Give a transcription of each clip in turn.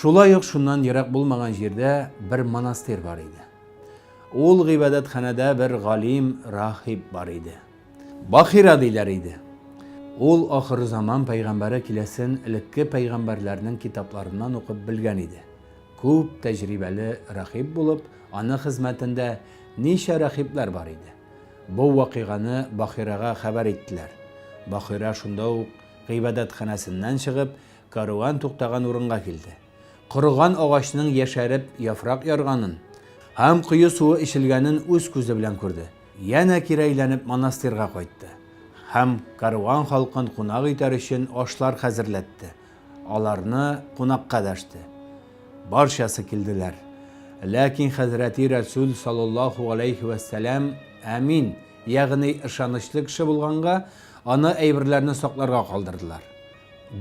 Шулай ук шуннан ерак булмаган җирдә бер монастырь бар иде. Ул гыйбадәтханәдә бер галим рахиб бар иде. Бахира диләр иде. Ул ахырзаман пәйгамбәре киләсен элекке пәйгамбәрләрнең китапларыннан укып белгән иде. Күп тәҗрибәле рахиб булып, аның хезмәтендә ничә рахиблар бар иде. Бу вакыйганы Бахирага хәбәр иттеләр. Бахира шунда ук гыйбадәтханәсеннән чыгып, кәрван туктаган урынга килде. Корыган агачның яшәреп яфрак ярганын һәм кое суы эчелгәнен үз күзе белән күрде. Янә кире әйләнеп монастырьга кайтты һәм кәрван халкын кунак итәр өчен ашлар хәзерләтте, аларны кунакка дәште. Барчасы килделәр. Ләкин хәзрәти Рәсүл саллаллаһу галәйһи вә сәлам әмин, ягъни ышанычлы кеше булганга, аны әйберләрне сакларга калдырдылар.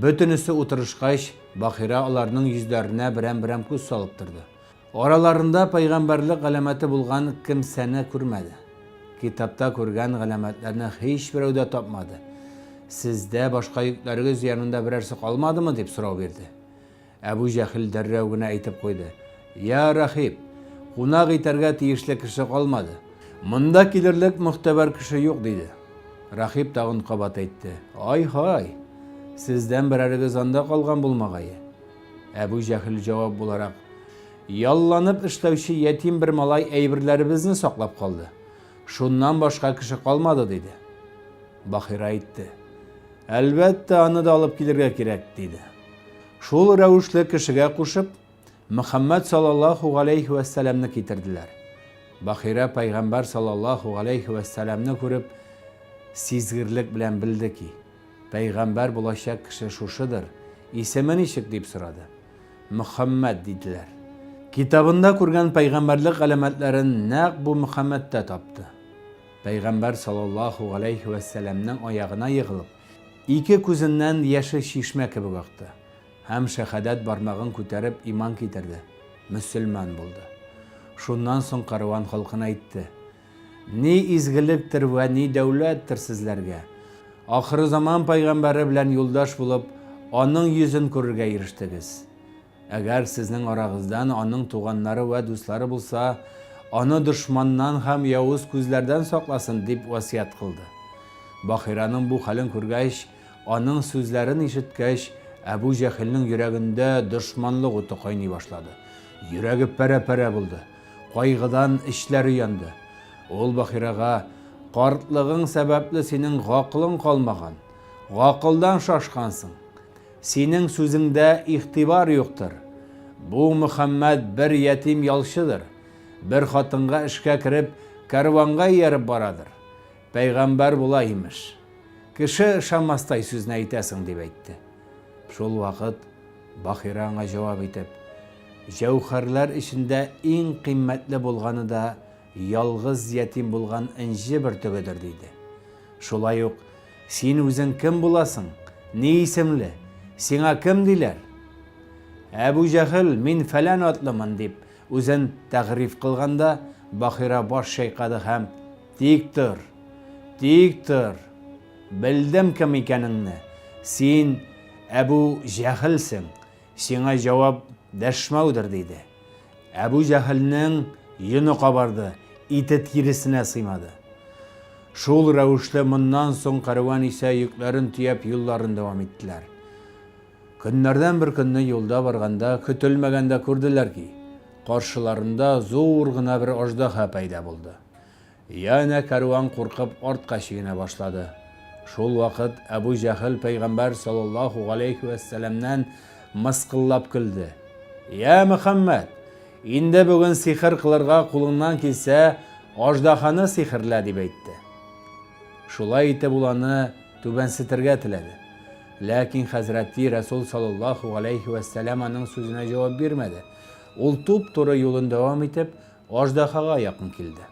Бөтенесе утырышкач, Бахира аларның йөзләренә берәм-берәм күз салып торды. Араларында пәйгамбәрлек галәмәте булган кемсәне күрмәде. Китапта күргән галәмәтләрне һичберәү дә тапмады. Сездә башка йөкләрегез янында берәрсе калмадымы? дип сорау бирде. Әбү Җәһел дәррәү генә әйтеп куйды, Я рахиб, кунак итәргә тиешле кеше калмады. Монда килерлек могтәбәр кеше юк, диде. Рахиб тагын кабат әйтте, Ай-һай! Сездән берәрегез анда калган булмагае. Әбү Җәһел җавап буларак, Ялланып эшләүче ятим бер малай әйберләребезне саклап калды. Шуннан башка кеше калмады, диде. Бахира әйтте, Әлбәттә, аны да алып килергә кирәк, диде. Шул рәвешле кешегә кушып, Мөхәммәд саллаллаһу галәйһи вәссәламне китерделәр. Бахира пәйгамбәр саллаллаһу галәйһи вәссәламне күреп, сизгерлек белән белде ки, Пәйгамбәр булачак кеше шушыдыр, исеме ничек? дип сорады. Мөхәммәд, диделәр. Китабында күргән пәйгамбәрлек галәмәтләрен нәкъ бу Мөхәммәдтә тапты. Пәйгамбәр саллаллаһу галәйһи вәссәламнең аягына егылып, ике күзеннән яше чишмә кебек акты һәм шәһадәт бармагын күтәреп иман китерде, мөселман булды. Шуннан соң кәрван халкына әйтте, Ни изгелектер вә ни дәүләттер сезләргә! Ахырзаман пәйгамбәре белән юлдаш булып, аның йөзен күрергә ирештегез. Әгәр сезнең арагыздан аның туганнары вә дуслары булса, аны дошманнан һәм явыз күзләрдән сакласын, дип васыять кылды. Бахираның бу хәлен күргәч, аның сүзләрен ишеткәч, Әбү Җәһелнең йөрәгендә дошманлык уты кайный башлады. Йөрәге парә-парә булды. Кайгыдан эчләре янды. Ул Бахирага, Картлыгың сәбәпле синең гакылың калмаган, гакылдан шашкансың. Синең сүзеңдә игътибар юктыр. Бу Мөхәммәд бер ятим ялчыдыр. Бер хатынга эшкә кереп, кәрванга ияреп барадыр. Пәйгамбәр була, имеш. Кеше ышанмастай сүзне әйтәсең, дип әйтте. Шул вакыт Бахира аңа җавап итеп, Җәүһәрләр эчендә иң кыйммәтле булганы да ялгыз ятим булган энҗе бөртегедер, диде. Шулай ук, Син үзең кем буласың? Ни исемле? Сиңа кем диләр? Әбү Җәһел, мин фәлән атлымын, дип, үзен тәгъриф кылганда, Бахира баш чайкады һәм, Тик тор! Тик тор! Белдем кем икәнеңне. Син Әбү Җәһелсең. Сиңа җавап дәшмәүдер, диде. Әбү Җәһелнең йоны кабарды, ите тиресенә сыймады. Шул рәвешле моннан соң кәрван исә йөкләрен төяп юлларын дәвам иттеләр. Көннәрдән бер көнне юлда барганда көтелмәгәндә күрделәр ки, каршыларында зур гына бер аждаһа пәйда булды. Янә кәрван куркып артка чигенә башлады. Шул вакыт Әбү Җәһел пәйгамбәр саллаллаһу галәйһи вә сәләмнән мыскыллап көлде. Йә Мөхәммәд, инде бүген сихер кылырга кулыңнан килсә, аждаһаны сихерлә, дип әйтте. Шулай итеп ул аны түбәнсетергә теләде. Ләкин хәзрәти Рәсул саллаллаһу галәйһи вә сәләм аның сүзенә җавап бирмәде. Ул туп-туры юлын дәвам итеп, Аждаһага якын килде.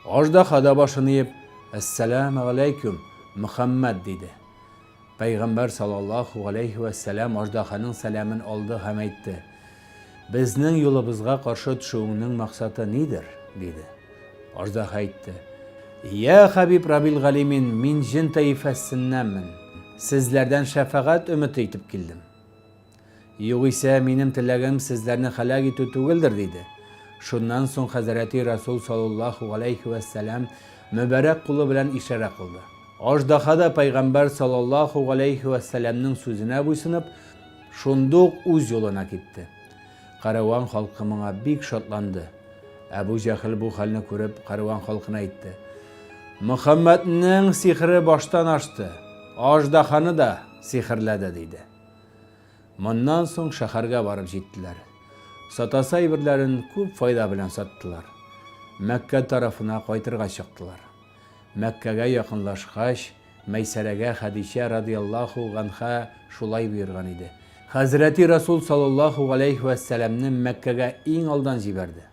Аждаһа да башын иеп, Әссәләмә галәйкүм, Мөхәммәд, диде. Пәйгамбәр саллаллаһу галәйһи вә сәлам аждаһаның сәламен алды һәм әйтте, Безнең юлыбызга каршы төшүеңнең максаты нидер? диде. Аждаһа әйтте, Йә Хәбиб Рабил Галимин, мин җен таифәсеннәнмен. Сезләрдән шәфәгать өмете итеп килдем. Югыйсә, минем теләгем сезләрне һәлак итү түгелдер, диде. Шуннан соң хәзрәти Расул саллаллаһу галәйһи вә сәлам мөбарәк кулы белән ишарә кылды. Аждаһа да пәйгамбәр саллаллаһу галәйһи вә сәламнең сүзенә буйсынып, шундук үз юлына китте. Кәрван халкы моңа бик шатланды. Әбү Җәһел бу хәлне күреп, кәрван халкына әйтте, Мөхәммәднең сихере баштан ашты, аждаһаны да сихерләде, диде. Моннан соң шәһәргә барып җиттеләр. Сатасы әйберләрен күп файда белән саттылар. Мәккә тарафына кайтырга чыктылар. Мәккәгә якынлашкач, Мәйсәрәгә Хәдичә радыяллаһу ганһа шулай боерган иде. Хәзрәти Расул саллаллаһу галәйһи вә сәламне Мәккәгә иң алдан җибәрде.